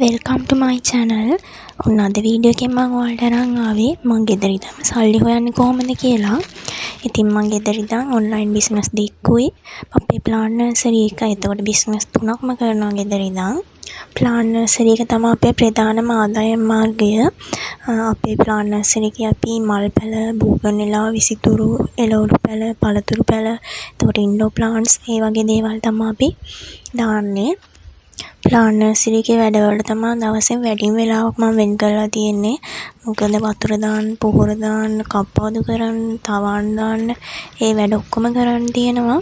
Welcome to my channel. ඔන්න අද video එකෙන් මං ඔයාලට අරන් ආවේ මං ගෙදර ඉඳන්ම සල්ලි හොයන්නේ කොහොමද කියලා. ඉතින් මං ගෙදර ඉඳන් ඔන්ලයින් බිස්නස් දෙකකුයි අපේ ප්ලාන්ට් නර්සරි එකයි. එතකොට බිස්නස් තුනක්ම කරනවා ගෙදර ඉඳන්. ප්ලාන්ට් නර්සරි එක තමා අපේ ප්‍රධානම ආදායම් මාර්ගය. අපේ ප්ලාන්ට් නර්සරි එකේ අපි මල් පැළ, බෝගන්විලා, විසිතුරු, එළවලු පැළ, පළතුරු පැළ, එතකොට ඉන්ඩෝර් ප්ලාන්ට්ස් ඒ වගේ දේවල් තමා අපි දාන්නේ. ප්ලාන්ට් නර්සරි එකේ වැඩවලට තමා දවසෙන් වැඩිම වෙලාවක් මං වෙන් කරලා තියෙන්නේ. මොකද වතුර දාන්න, පොහොර දාන්න, කප්පාදු කරන්න, තවාන් දාන්න, ඒ වැඩ ඔක්කොම කරන්න තියෙනවා.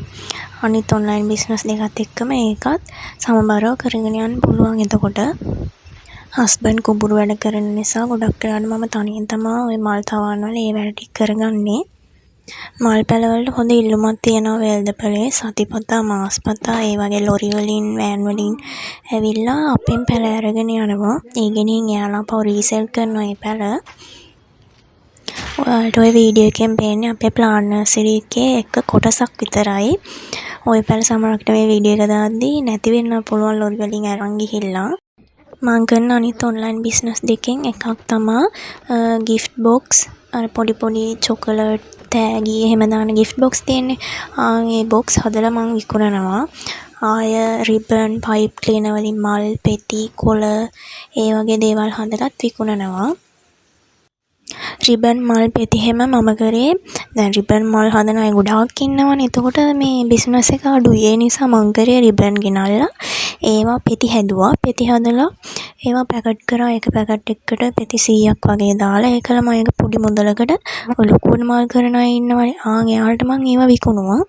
අනිත් ඔන්ලයින් බිස්නස් දෙකත් එක්කම ඒකත් සමබරව කරගෙන යන්න පුළුවන් එතකොට. හස්බන්ඩ් කුඹුරු වැඩ කරන නිසා ගොඩක් වෙලාවට මම තනියෙන් තමා ඔය මල් තවාන් වල ඒ වැඩ ටික කරගන්නේ. මල් පැළ වලට හොඳ ඉල්ලුමක් තියෙනවා වෙළඳපොලේ. සතිපතා, මාස්පතා ඒ වගේ ලොරි වලින්, වෑන් වලින් ඇවිල්ලා අපෙන් පැළ අරගෙන යනවා. ඒ ගෙනින් එයාලා ආපහු රීසෙල් කරනවා ඒ පැළ. ඔයාලට ඔය වීඩියෝ එකෙන් පේන්නේ අපේ ප්ලාන්ට් නර්සරි එකේ එක කොටසක් විතරයි. ඔය පැළ සමහරවිට මේ වීඩියෝ එක දාද්දී නැති වෙන්නත් පුළුවන් ලොරි වලින් අරන් ගිහිල්ලා. මං කරන අනිත් ඔන්ලයින් බිස්නස් දෙකෙන් එකක් තමා ගිෆ්ට් බොක්ස්. අර පොඩි පොඩි චොකලට්, තෑගි එහෙම දාන ගිෆ්ට් බොක්ස් තියෙන්නේ. ආන් ඒ බොක්ස් හදලා මං විකුණනවා. ආය රිබන්, පයිප් ක්ලීනර් වලින් මල් පෙති, කොළ ඒ වගේ දේවල් හදලත් විකුණනවා. රිබන් මල් පෙති එහෙම මම කරේ, දැන් රිබන් මල් හදන අය ගොඩාක් ඉන්නවනේ. එතකොට මේ බිස්නස් එක අඩුයි. ඒ නිසා මං කරේ රිබන් ගෙනල්ලා ඒවා පෙති හැදුවා. පෙති හදලා ඒවා පැකට් කරා. එක පැකට් එකකට පෙති 100ක් වගේ දාලා ඒකල මං ඒක පොඩි මුදලකට, ඔය ලොකුවට මල් කරන අය ඉන්නවනේ, ආන් එයාලට මං ඒවා විකුණුවා.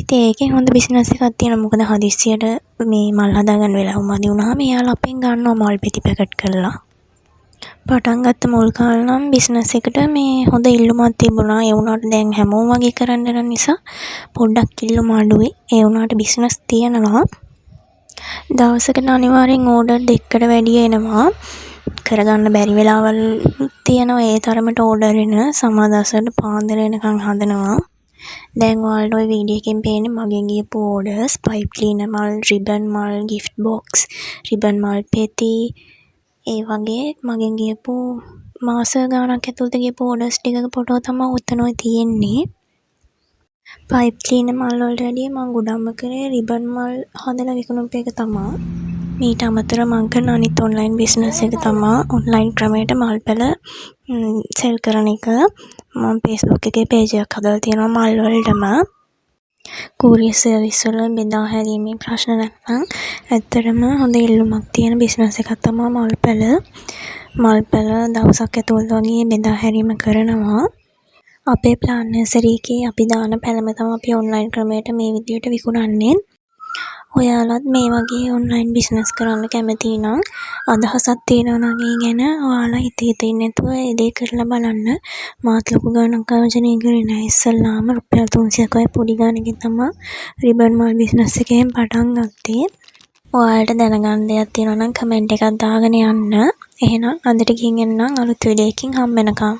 ඉතින් ඒකෙන් හොඳ බිස්නස් එකක් තියෙනවා. මොකද හදිස්සියට මේ මල් හදාගන්න වෙලාව මදි වුණාම එයාලා අපෙන් ගන්නවා මල් පෙති පැකට් කරලා. පටන් ගත්ත මුල් කාලේ නම් බිස්නස් එකට මේ හොඳ ඉල්ලුමක් තිබුණා. ඒ වුණාට දැන් හැමෝම වගේ කරන්න යන නිසා පොඩ්ඩක් ඉල්ලුම අඩුයි. ඒ වුණාට බිස්නස් තියෙනවා. දවසකට අනිවාර්යෙන් ඕඩර් දෙකකට වැඩිය එනවා. කරගන්න බැරි වෙලාවල් තියෙනවා, ඒ තරමට ඕඩර් එන. සමහර දවස්වලට පාන්දර එනකන් හදනවා. දැන් ඔයාලට ඔය වීඩියෝ එකෙන් පේන්නේ මගෙන් ගියපු ඕඩර්ස්. පයිප් ක්ලීනර් මල්, රිබන් මල්, ගිෆ්ට් බොක්ස්, රිබන් මල් පෙති, ඒ වගේ මගෙන් ගියපු මාස ගාණක් ඇතුළත ගියපු ඕඩර්ස් ටිකක ෆොටෝ තමා ඔතන ඔය තියෙන්නේ. පයිප් ක්ලීනර් මල් වලට වැඩිය මං ගොඩක්ම කරේ රිබන් මල් හදලා විකුණපු එක තමා. මීට අමතරව මං කරන අනිත් ඔන්ලයින් බිස්නස් එක තමා ඔන්ලයින් ක්‍රමයට මල් පැළ සෙල් කරන එක. මං ෆේස්බුක් එකේ පේජ් එකක් හදලා තියෙනවා මල් වලටම. කූරියර් සර්විස් වල බෙදා හැරීමේ ප්‍රශ්න නැත්නම් ඇත්තටම හොඳ ඉල්ලුමක් තියෙන බිස්නස් එකක් තමා මල් පැළ. මල් පැළ දවසක් ඇතුළත වගේ බෙදා හැරීම කරනවා. අපේ ප්ලාන්ට් නර්සරි එකේ අපි දාන පැළම තමා අපි ඔන්ලයින් ක්‍රමයට මේ විදියට විකුණන්නේ. ඔයාලත් මේ වගේ ඔන්ලයින් බිස්නස් කරන්න කැමති නම්, අදහසක් තියෙනවා නම් ඒ ගැන, ඔයාලා හිත හිත ඉන්නේ නැතුව ඒ දේ කරලා බලන්න. මාත් ලොකු ගාණක් ආයෝජනය කරේ නෑ ඉස්සෙල්ලාම. රුපියල් 300ක් වගේ පොඩි ගාණකින් තමා රිබන් මල් බිස්නස් එක එහෙම පටන් ගත්තේ. ඔයාලට දැනගන්න දෙයක් තියෙනවා නම් කමෙන්ට් එකක් දාගෙන යන්න. එහෙනම් අදට ගිහින් එන්නම්, අලුත් වීඩියෝ එකකින් හම්බ වෙනකම්.